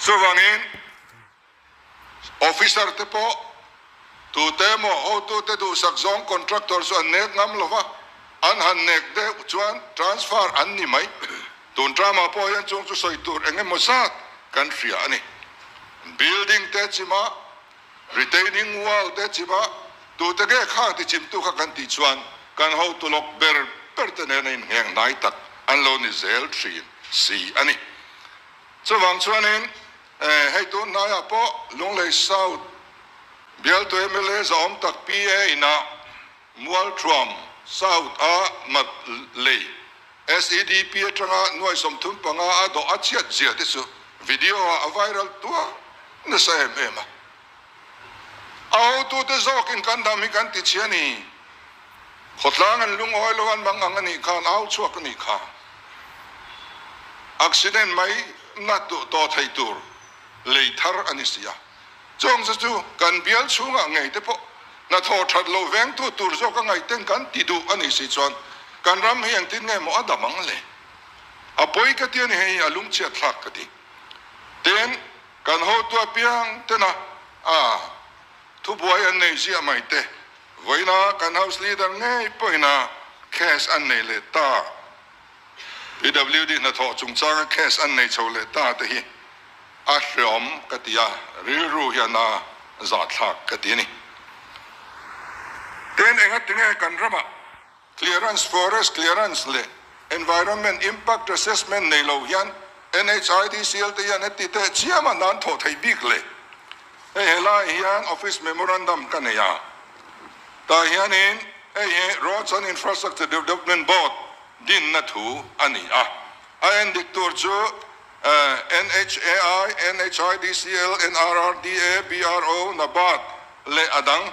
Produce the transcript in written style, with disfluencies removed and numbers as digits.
Chuvangin officer te pawh tute emaw hotute duhsak zawng contractor chu an nek ngam lo va, an han nek deuh chuan transfer an ni mai. Tun tramah pawh hian chung chu sawi tur eng emaw zat kan hria a ni. Building te chima, retaining wall te chima, tute nge khang ti chimtu kha kan tih chuan kan hotu lawk ber ber te nena inngeng hnai tak an lo ni zel thin si a ni. Chuvang chuanin hei tun hnaiah pawh Lunglei South bialtu mla zahawm tak PA inah Mualthuam South a mat lei SEDP atanga nuai 35 a dawh a chhiat zia te chu video ah a viral tuah nasa em em a. A hotute zawkin kan dam hi kan ti chhia ni. Khawtlang an lungawi lo an mang ang a nih khan au chhuak a nih kha. Accident mai na tawh thei tur lei thar a ni si a. Chawng chu chu kan bial chhungah ngei te pawh hnathawh that lo vengtu tur zawk a ngaihten kan ti duh a nih si chuan kan ram hi engtin nge maw a dam ang le? A pawi ka ti a ni hei a lungchhiat thlak ka ti. Tin, kan hotu apiang tena a thubuai an nei ziah mai te, vawiina kan House Leader ngei pawhina case an nei leh ta. PWD hnathawh chungchanga case an nei chho leh ta te hi a hreawm ka ti a, rilru hian a zahthlak ka ti a ni. Tin, engatinge kan ramah clearance, forest clearance leh environment impact assessment nei lo hian NHIDCL te hian heti teh chiam a nan thawh theih bik le? Hei helai hian office memorandum ka nei a, tah hianin hei hi Roads and Infrastructure Development Board dinna thu a ni a, a endik tur chu NHAI, NHIDCL, NRRDA, BRO, NABARD leh a dang.